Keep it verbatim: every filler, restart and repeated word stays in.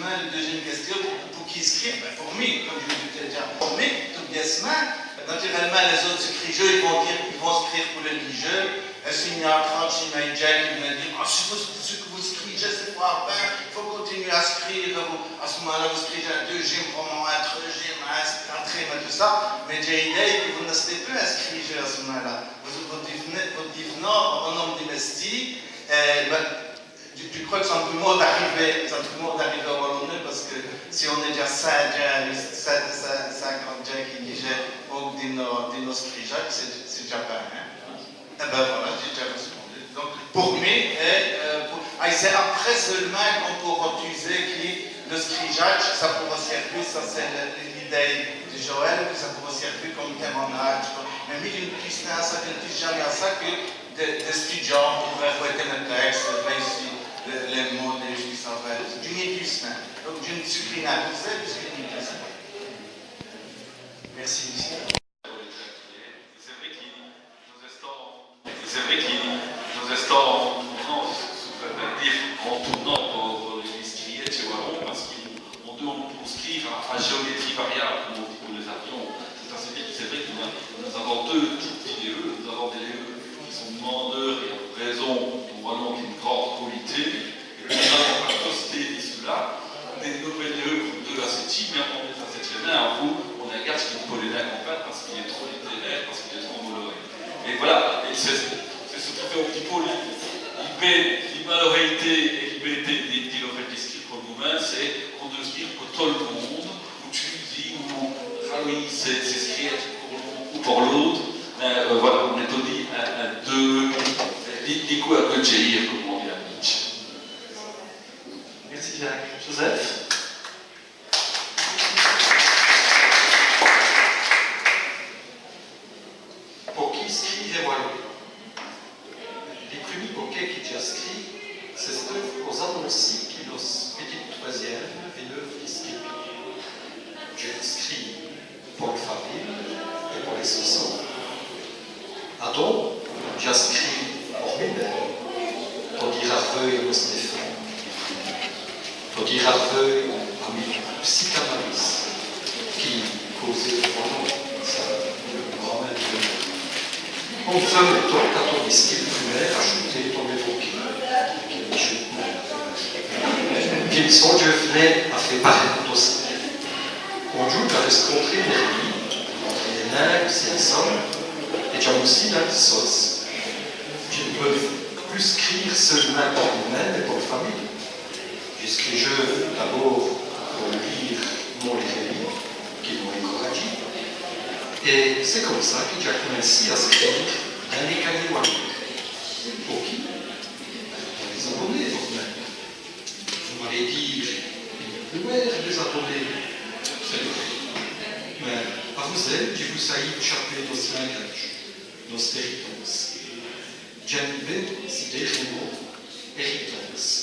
La deûzyinme quèstion, pou, pou qui scrîre ? Bin, pou mi, come dji l' di dèdja. Pou mi, tot bièss'mint. Naturèlemint, lès-ôtes scrîjeûs, i vont dîre, i vont scrîre pou lès lîjeûs. Èt s'i gn-a trinte, s'i gn-a djins qui vont dîre : « Ah, si vos, ç' qui vos scrîjèz, c'èst fwârt bin, i faut continuer à scrîre. » Bon, à ç' momint-la, vos scrîjèz in deûzyinme roman, in treûzyinme, in quatriinme, èt tout ça. Mins dj'a l'idéye qui vos n'èstèz pus in scrîjeû à ç' momint-la. Vos, vos div'nèz, vos div'nèz in-ome di mèstî. Èt bin, dji, dji crwè qui ça n' pout mårt ariver, ça n' pout mårt ariver au Walon, pace qui si on-èst dèdja cint, cint, cint, cint cinquante djins qui lîjèt, donc, di nos, di nos scrîjadjes, c'èst, c'èst dèdja bin, in. Èt bin vola, dj'a dèdja rèspondu. Donc, pou mi, èt, euh, pou, ah, c'èst après seûlemint qu'on pout dize qui li scrîjadje, ça pout sèrvi, ça c'èst l', l'idéye di Joël, qui ça pout sèrvi come témoinadje, come, mins mi, dji n' pènse nin à ça, dji n' pènse jamés à ça, qui dès, dès studjants pouvèt r'wèter in tècse, vèy si lès, lès mots, dès, dji n' sé nin. Dji n' pènse nin. Donc, dji n' supprime nin tout ça, pusqui dji n' pènse nin. Mèrci, Michel. C'èst vré qui nos èstans, c'èst vré qui nos èstans, non, dji préfère dîre, in toûrnant po, po lès, lès scrîjadjes walons, pace qu'on, on, on pout scrîre à, à géométrie variable, come on dit pou lès-avions. C'èst-à-dîre qui c'èst vré qui nos, nos-avans deûs tipes d'I D E, nos-avans dès I D E qui sont d'mandeurs, èt à réson, d'on walon d'one grande qualité, èt pwis nos-avans à costé di ça, dès novèlès I D E, come deûs à sèt-î, mins on-èst à sèt-î, in, on, on-a in gars qui n' pout nin comprinde pace qu'il èst trop littéraire, pace qu'il èst trop coloré. Èt vola, èt c'èst, c'èst ç' qui fêt on p'tit pô li, li bê, li malorété èt li bêté di, di, di l' fêt di scrîre po l' momint, c'èst qu'on deût scrîre po tot l' monde, ou tchûzi, ou raloyî sès, sès scrîjadjes po l'one ou po l'ôte. Mins, euh, vola, on-èst todi in, in deûs, di, di côps à deûs djèyîres, come on dit à Lîdje. Mèrci Jacques. Joseph ? Po qui scrîre è walon ? Li prumî bokèt qui dj'a scrît, c'èsteûve po-z-anoncî qui nosse pitite trwèzyinme v'neûve di scrîre. Dj'a scrît po l' famile èt po lès soçants. Adon, dj'a scrît po mi-minme, po dîre arveu à nos-èfants. Po dîre arveu à mi psychanalyse, qui cause vraîmint, ça, on l' r'mèt. Enfin, tot catolique, qui l' prumêre a choûté tot l' bokèt, qui, qui l' songî v'ni à fé parèt ossi. On djoû, dj'a rèscontré Mèrli, èt Lin, èt Sèlson, èt dj'a ossi la soce. Dji n' pou pus scrîre seûlemint po mi-minme èt po l' famile. Dji scrîjeûve d'abôrd po lîre Mon Lîrèli, qui m'ont èncoradjî. Èt c'èst come ça qui dj'a comincî à scrîre dins lès cayîs walons. Po qui ? Po lès-abonéyes, tot l' min.me. Vos m'alez dîre, i n' pout nén wêre dès-abonéyes, c'èst vré. Mins avou zèls, dji vos-aye tchaper nosse lingadje, nosse èritance. Dj'in.me bén ci dêrèy mot, èritance.